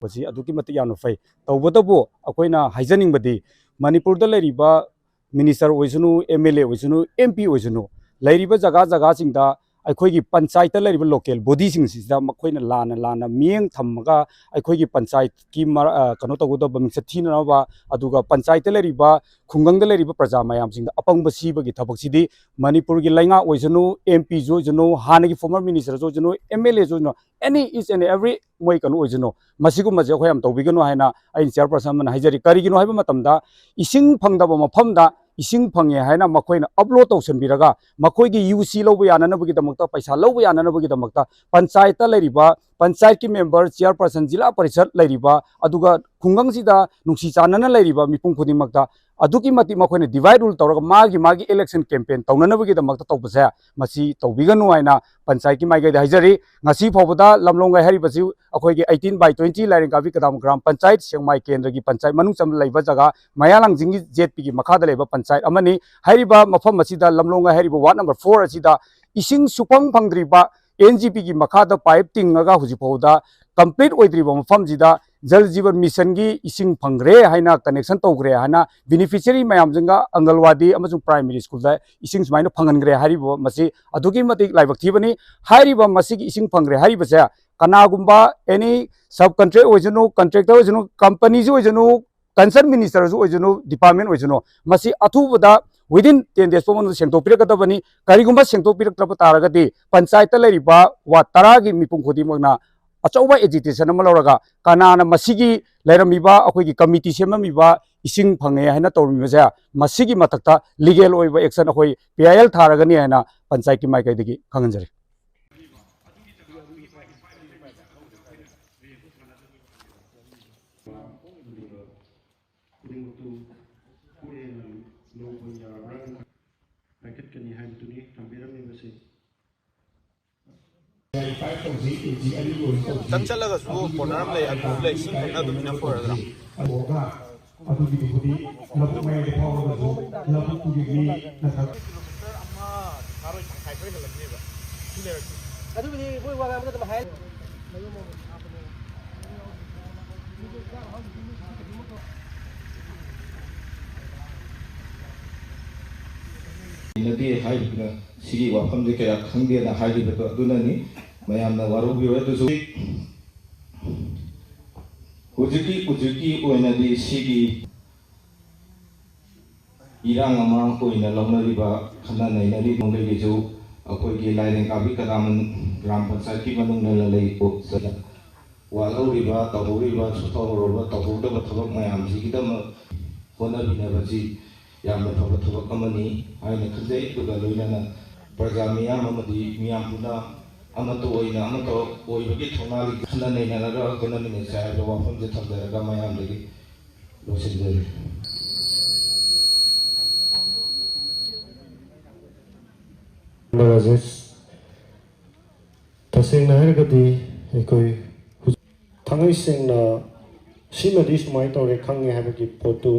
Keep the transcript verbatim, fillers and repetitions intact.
ꯃꯁꯤ ꯑꯗꯨꯛꯀꯤ ꯃꯇꯤꯛ ꯌꯥꯝꯅ ꯐꯩ꯫ ꯇꯧꯕꯇꯕꯨ ꯑꯩꯈꯣꯏꯅ ꯍꯥꯏꯖꯅꯤꯡꯕꯗꯤ, ꯃꯅꯤꯄꯨꯔꯗ ꯂꯩꯔꯤꯕ ꯃꯤꯅꯤꯁꯇꯔ ꯑꯣꯏꯁꯅꯨ, ꯑꯦꯝ ꯑꯦꯜ ꯑꯦ ꯑꯣꯏꯁꯅꯨ, ꯑꯦꯝ ꯄꯤ ꯑꯣꯏꯁꯅꯨ, ꯂꯩꯔꯤꯕ ꯖꯒꯥ ꯖꯒꯥꯁꯤꯡꯗ ꯑꯩꯈꯣꯏꯒꯤ ꯄꯟꯆꯥꯌꯠꯇ ꯂꯩꯔꯤꯕ ꯂꯣꯀꯦꯜ ꯕꯣꯗꯤꯁꯤꯡꯁꯤꯗ ꯃꯈꯣꯏꯅ ꯂꯥꯟꯅ ꯂꯥꯟꯅ ꯃꯤꯠꯌꯦꯡ ꯊꯝꯃꯒ ꯑꯩꯈꯣꯏꯒꯤ ꯄꯟꯆꯥꯌꯠꯀꯤ ꯃꯔ-, ꯑ, ꯀꯩꯅꯣ ꯇꯧꯒꯗꯕ, ꯃꯤꯡꯆꯠ ꯊꯤꯅꯅꯕ, ꯑꯗꯨꯒ ꯄꯟꯆꯥꯌꯠꯇ ꯂꯩꯔꯤꯕ, ꯈꯨꯡꯒꯪꯗ ꯂꯩꯔꯤꯕ ꯄ꯭ꯔꯖꯥ ꯃꯌꯥꯝꯁꯤꯡꯗ ꯑꯄꯪꯕ ꯁꯤꯕꯒꯤ ꯊꯕꯛꯁꯤꯗꯤ ꯃꯅꯤꯄꯨꯔꯒꯤ ꯂꯩꯉꯥꯛ ꯑꯣꯏꯁꯅꯨ, ꯑꯦꯝ ꯄꯤꯁꯨ ꯑꯣꯏꯁꯅꯨ, ꯍꯥꯟꯅꯒꯤ ꯐꯣꯔꯃꯔ ꯃꯤꯅꯤꯁꯇꯔꯁꯨ ꯑꯣꯏꯁꯅꯨ, ꯑꯦꯝ ꯑꯦꯜ ꯑꯦꯁꯨ ꯑꯣꯏꯁꯅꯨ, ꯑꯦꯅꯤ ꯏꯁ ꯑꯦꯟ ꯑꯦꯚ꯭ꯔꯤ ꯃꯣꯏ ꯀꯩꯅꯣ ꯑꯣꯏꯁꯅꯨ, ꯃꯁꯤꯒꯨꯝꯕꯁꯦ ꯑꯩꯈꯣꯏ ꯌꯥꯝ ꯇꯧꯕꯤꯒꯅꯨ ꯍꯥꯏꯅ ꯑꯩꯅ ꯆꯤꯌꯔꯄꯔꯁꯟ ꯑꯃꯅ ꯍꯥꯏꯖꯔꯤ꯫ ꯀꯔꯤꯒꯤꯅꯣ ꯍꯥꯏꯕ ꯃꯇꯝꯗ, ꯏꯁꯤꯡ ꯐꯪꯗꯕ ꯃꯐꯝꯗ ꯏꯁꯤꯡ ꯐꯪꯉꯦ ꯍꯥꯏꯅ ꯃꯈꯣꯏꯅ ꯑꯞꯂꯣꯗ ꯇꯧꯁꯟꯕꯤꯔꯒ, ꯃꯈꯣꯏꯒꯤ ꯌꯨ ꯁꯤ ꯂꯧꯕ ꯌꯥꯅꯅꯕꯒꯤꯗꯃꯛꯇ, ꯄꯩꯁꯥ ꯂꯧꯕ ꯌꯥꯅꯅꯕꯒꯤꯗꯃꯛꯇ ꯄꯟꯆꯥꯌꯠꯇ ꯂꯩꯔꯤꯕ, ꯄꯟꯆꯥꯌꯠꯀꯤ ꯃꯦꯝꯕꯔ, ꯆꯤꯌꯔꯄꯔꯁꯟ, ꯖꯤꯂꯥ ꯄꯔꯤꯁꯠ ꯂꯩꯔꯤꯕ, ꯑꯗꯨꯒ ꯈꯨꯡꯒꯪꯁꯤꯗ ꯅꯨꯡꯁꯤ ꯆꯥꯟꯅꯅ ꯂꯩꯔꯤꯕ ꯃꯤꯄꯨꯝ ꯈꯨꯗꯤꯡꯃꯛꯇ ꯑꯗꯨꯛꯀꯤ ꯃꯇꯤꯛ ꯃꯈꯣꯏꯅ ꯗꯤꯚꯥꯏꯠ ꯔꯨꯜ ꯇꯧꯔꯒ ꯃꯥꯒꯤ ꯃꯥꯒꯤ ꯏꯂꯦꯛꯁꯟ ꯀꯦꯝꯄꯦꯟ ꯇꯧꯅꯅꯕꯒꯤꯗꯃꯛꯇ ꯇꯧꯕꯁꯦ, ꯃꯁꯤ ꯇꯧꯕꯤꯒꯅꯨ ꯍꯥꯏꯅ ꯄꯟꯆꯥꯌꯠꯀꯤ ꯃꯥꯏꯀꯩꯗ ꯍꯥꯏꯖꯔꯤ꯫ ꯉꯁꯤ ꯐꯥꯎꯕꯗ ꯂꯝꯂꯣꯡ ꯍꯥꯏꯔꯤꯕꯁꯤ ꯑꯩꯈꯣꯏꯒꯤ eighteen by twenty ꯂꯥꯏꯔꯦꯟ ꯀꯥꯕꯤ ꯀꯗꯥꯝ ꯒ꯭ꯔꯥꯝ ꯄꯟꯆꯥꯌꯠ, ꯁꯦꯡꯃꯥꯏ ꯀꯦꯟꯗ꯭ꯔꯒꯤ ꯄꯟꯆꯥꯌꯠ ꯃꯅꯨꯡ ꯆꯟꯕ ꯂꯩꯕ ꯖꯒꯥ, ꯃꯌꯥꯡꯂꯥꯡꯖꯤꯡꯒꯤ ꯖꯦꯠ ꯄꯤꯒꯤ ꯃꯈꯥꯗ ꯂꯩꯕ ꯄꯟꯆꯥꯌꯠ ꯑꯃꯅꯤ꯫ ꯍꯥꯏꯔꯤꯕ ꯃꯐꯝ ꯑꯁꯤꯗ, ꯂꯝꯂꯣꯡ ꯍꯥꯏꯔꯤꯕ ꯋꯥꯔꯗ ꯅꯝꯕꯔ four ꯑꯁꯤꯗ ꯏꯁꯤꯡ ꯁꯨꯐꯪ ꯐꯪꯗ꯭ꯔꯤꯕ, ꯑꯦꯟ ꯖꯤ ꯄꯤꯒꯤ ꯃꯈꯥꯗ ꯄꯥꯏꯞ ꯇꯤꯡꯉꯒ ꯍꯧꯖꯤꯛ ꯐꯥꯎꯕꯗ ꯀꯝꯄ꯭ꯂꯤꯠ ꯑꯣꯏꯗ꯭ꯔꯤꯕ ꯃꯐꯝꯁꯤꯗ ꯖꯜ ꯖꯤꯕꯟ ꯃꯤꯁꯟꯒꯤ ꯏꯁꯤꯡ ꯐꯪꯈ꯭ꯔꯦ ꯍꯥꯏꯅ, ꯀꯅꯦꯛꯁꯟ ꯇꯧꯈ꯭ꯔꯦ ꯍꯥꯏꯅ ꯕꯦꯅꯤꯐꯤꯁꯔꯤ ꯃꯌꯥꯝꯁꯤꯡꯒ ꯑꯪꯒꯜꯋꯥꯗꯤ ꯑꯃꯁꯨꯡ ꯄ꯭ꯔꯥꯏꯃꯔꯤ ꯁ꯭ꯀꯨꯜꯗ ꯏꯁꯤꯡ ꯁꯨꯃꯥꯏꯅ ꯐꯪꯍꯟꯈ꯭ꯔꯦ ꯍꯥꯏꯔꯤꯕ, ꯃꯁꯤ ꯑꯗꯨꯛꯀꯤ ꯃꯇꯤꯛ ꯂꯥꯏꯕꯛ ꯊꯤꯕꯅꯤ꯫ ꯍꯥꯏꯔꯤꯕ ꯃꯁꯤꯒꯤ ꯏꯁꯤꯡ ꯐꯪꯈ꯭ꯔꯦ ꯍꯥꯏꯔꯤꯕꯁꯦ ꯀꯅꯥꯒꯨꯝꯕ ꯑꯦꯅꯤ ꯁꯕ ꯀꯟꯇ꯭ꯔꯦꯛ ꯑꯣꯏꯁꯅꯨ, ꯀꯟꯇ꯭ꯔꯦꯛꯇꯔ ꯑꯣꯏꯁꯅꯨ, ꯀꯝꯄꯅꯤꯁꯨ ꯑꯣꯏꯁꯅꯨ, ꯀꯟꯁꯔꯟ ꯃꯤꯅꯤꯁꯇꯔꯁꯨ ꯑꯣꯏꯁꯅꯨ, ꯗꯤꯄꯥꯔꯠꯃꯦꯟ ꯑꯣꯏꯁꯅꯨ, ꯃꯁꯤ ꯑꯊꯨꯕꯗ within ten days ꯐꯥꯎ ꯃꯅꯨꯡꯗ ꯁꯦꯡꯗꯣꯛꯄꯤꯔꯛꯀꯗꯕꯅꯤ꯫ ꯀꯔꯤꯒꯨꯝꯕ ꯁꯦꯡꯗꯣꯛꯄꯤꯔꯛꯇ꯭ꯔꯕ ꯇꯥꯔꯒꯗꯤ ꯄꯟꯆꯥꯌꯠꯇ ꯂꯩꯔꯤꯕ ꯋꯥꯔꯗ ꯇꯔꯥꯒꯤ ꯃꯤꯄꯨꯝ ꯈꯨꯗꯤꯡꯃꯛꯅ ꯑꯆꯧꯕ ꯑꯦꯖꯤꯇꯦꯁꯟ ꯑꯃ ꯂꯧꯔꯒ ꯀꯅꯥꯅ ꯃꯁꯤꯒꯤ ꯂꯩꯔꯝꯃꯤꯕ ꯑꯩꯈꯣꯏꯒꯤ ꯀꯃꯤꯇꯤ ꯁꯦꯝꯂꯝꯃꯤꯕ ꯏꯁꯤꯡ ꯐꯪꯉꯦ ꯍꯥꯏꯅ ꯇꯧꯔꯝꯃꯤꯕꯁꯦ ꯃꯁꯤꯒꯤ ꯃꯊꯛꯇ ꯂꯤꯒꯦꯜ ꯑꯣꯏꯕ ꯑꯦꯛꯁꯟ ꯑꯩꯈꯣꯏ ꯄꯤ ꯑꯥꯏ ꯑꯦꯜ ꯊꯥꯔꯒꯅꯤ ꯍꯥꯏꯅ ꯄꯟꯆꯥꯌꯠꯀꯤ ꯃꯥꯏꯀꯩꯗꯒꯤ ꯈꯪꯍꯟꯖꯔꯤ꯫ ꯈꯨꯗꯤꯡꯃꯛꯇꯨ ꯄꯨꯛꯅꯤꯡ ꯂꯧꯕ ꯌꯥꯕ꯭ꯔꯥ ꯍꯥꯏꯅ ꯄꯥꯏꯈꯠꯀꯅꯤ ꯍꯥꯏꯕꯗꯨꯅꯤ ꯊꯝꯕꯤꯔꯝꯃꯤꯕꯁꯤ꯫ ꯆꯪꯁꯜꯂꯒꯁꯨ ꯀꯣꯔꯅꯔ ꯑꯃ ꯂꯩ, ꯑꯗꯨ ꯂꯩ, ꯁꯤ ꯈꯛꯇ ꯑꯗꯨꯝ ꯏꯅꯐ ꯑꯣꯏꯔꯗ꯭ꯔꯥ? ꯑꯗꯨꯒꯤꯗꯨꯕꯨꯗꯤ ꯂꯧꯕꯨꯛ ꯃꯌꯥꯏꯗ ꯐꯥꯎꯔꯒꯁꯨ ꯂꯧꯕꯨꯛꯇꯨꯒꯤ ꯃꯤ ꯅꯠꯇ꯭ꯔꯒ ꯑꯗꯨꯕꯨꯗꯤ ꯃꯣꯏ ꯋꯥ ꯉꯥꯡꯕꯗ ꯑꯗꯨꯝ ꯍꯥꯏ꯫ ꯅꯗꯤ ꯍꯥꯏꯔꯤꯕꯅ ꯁꯤꯒꯤ ꯋꯥꯐꯝꯗꯤ ꯀꯌꯥ ꯈꯪꯗꯦꯅ ꯍꯥꯏꯔꯤꯕꯗꯣ ꯑꯗꯨꯅꯅꯤ꯫ ꯃꯌꯥꯝꯅ ꯋꯥꯔꯧꯕꯤꯔꯣꯏ꯫ ꯑꯗꯨꯁꯨ ꯍꯧꯖꯤꯛꯀꯤ ꯍꯧꯖꯤꯛꯀꯤ ꯑꯣꯏꯅꯗꯤ ꯁꯤꯒꯤ ꯏꯔꯥꯡ ꯑꯃ ꯑꯣꯏꯅ ꯂꯧꯅꯔꯤꯕ, ꯈꯟꯅ ꯅꯩꯅꯔꯤꯕ ꯃꯈꯩꯒꯤꯁꯨ ꯑꯩꯈꯣꯏꯒꯤ ꯂꯥꯏꯔꯦꯟ ꯀꯥꯕꯤ ꯀꯗꯥꯃꯟ ꯒ꯭ꯔꯥꯝ ꯄꯟꯆꯥꯌꯠꯀꯤ ꯃꯅꯨꯡꯗ ꯂꯩ꯫ ꯋꯥꯠꯍꯧꯔꯤꯕ, ꯇꯧꯍꯧꯔꯤꯕ, ꯁꯣꯠꯊꯍꯧꯔꯕ, ꯇꯧꯍꯧꯗꯕ ꯊꯕꯛ ꯃꯌꯥꯝꯁꯤꯒꯤꯗꯃꯛ ꯍꯣꯠꯅꯕꯤꯅꯕꯁꯤ ꯌꯥꯝꯅ ꯐꯕ ꯊꯕꯛ ꯑꯃꯅꯤ ꯍꯥꯏꯅ ꯈꯟꯖꯩ꯫ ꯑꯗꯨꯒ ꯂꯣꯏꯅꯅ ꯄ꯭ꯔꯖꯥ ꯃꯤꯌꯥꯝ ꯑꯃꯗꯤ ꯃꯤꯌꯥꯝ ꯄꯨꯝꯅ ꯑꯃꯠꯇ ꯑꯣꯏꯅ ꯑꯃꯠꯇ ꯑꯣꯏꯕꯒꯤ ꯊꯧꯅꯥꯒꯤ ꯈꯟꯅ ꯅꯩꯅꯔꯒ ꯍꯣꯠꯅꯃꯤꯟꯅꯁꯦ ꯍꯥꯏꯕ ꯋꯥꯐꯝꯁꯦ ꯊꯝꯖꯔꯒ ꯃꯌꯥꯝꯗꯒꯤ ꯂꯣꯏꯁꯤꯟꯖꯔꯤ꯫ ꯔꯥꯖꯦꯁ, ꯇꯁꯦꯡꯅ ꯍꯥꯏꯔꯒꯗꯤ ꯑꯩꯈꯣꯏ ꯍꯧꯖꯤꯛ ꯊꯥꯡꯉꯩ ꯁꯦꯡꯅ ꯁꯤꯃꯗꯤ ꯁꯨꯃꯥꯏꯅ ꯇꯧꯔꯦ ꯈꯪꯉꯦ ꯍꯥꯏꯕꯒꯤ ꯄꯣꯠꯇꯨ